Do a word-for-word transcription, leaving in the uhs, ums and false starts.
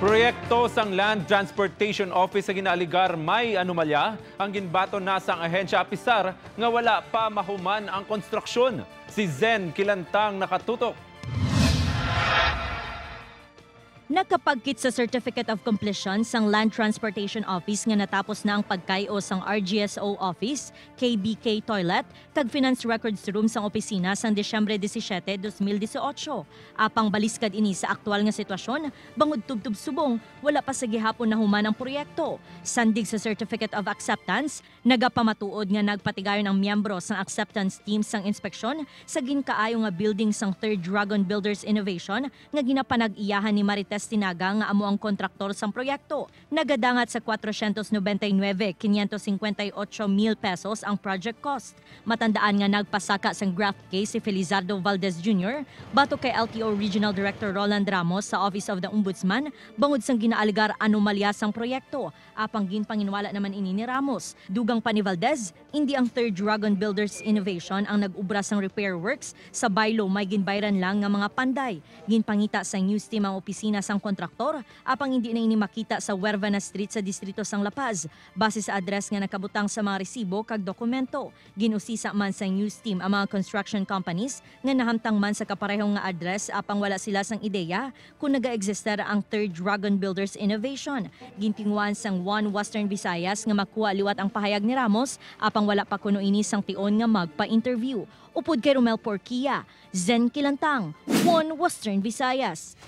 Proyekto sang Land Transportation Office sa ginaaligar may anomalya ang ginbaton na sang ahensya apisar nga wala pa mahuman ang konstruksyon. Si Zen Kilantang nakatutok. Nakapagkit sa Certificate of Completion sang Land Transportation Office nga natapos na ang pagkay-o sang R G S O Office, K B K Toilet, kag Finance Records Room sang opisina sang Disyembre disisiete, dos mil dieciocho. Apang baliskad ini sa aktual nga sitwasyon, bangod tubtob subong wala pa sa gihapon nahuman ang proyekto. Sandig sa Certificate of Acceptance, nagapamatuod nga nagpatigayon ang miyembro sang acceptance team sang inspeksyon sa ginkaayo nga building sang Third Dragon Builders Innovation nga ginapanag-iyahan ni Marites Tinaga nga amo ang kontraktor sang proyekto. Nagadangat sa cuatrocientos noventa y nueve, quinientos cincuenta y ocho mil pesos ang project cost. Matandaan nga nagpasaka sang graft case si Felizardo Valdez Junior batok kay L T O Regional Director Roland Ramos sa Office of the Ombudsman bangod sang ginaalegar anomalya sang proyekto. Apang ginpanginwala naman ini ni Ramos. Dugang pa ni Valdez, indi ang Third Dragon Builders Innovation ang nag-ubra sang repair works sa baylo, may ginbayran lang nga mga panday. Ginpangita sang news team ang opisina sang kontraktor, apang indi na ini makita sa Huervana Street sa distrito sang La Paz. Base sa address nga nakabutang sa mga resibo kag dokumento, gin-usisa man sang news team ang mga construction companies nga nahamtang man sa kapareho nga address, apang wala sila sang ideya kon nagaeksistir ang Third Dragon Builders Innovation. Gintinguhaan sang One Western Visayas nga makuha liwat ang pahayag ni Ramos, apang wala pa kuno ini sang tion nga magpa-interview. Upod kay Romel Porquia, Zen Kilantang, One Western Visayas.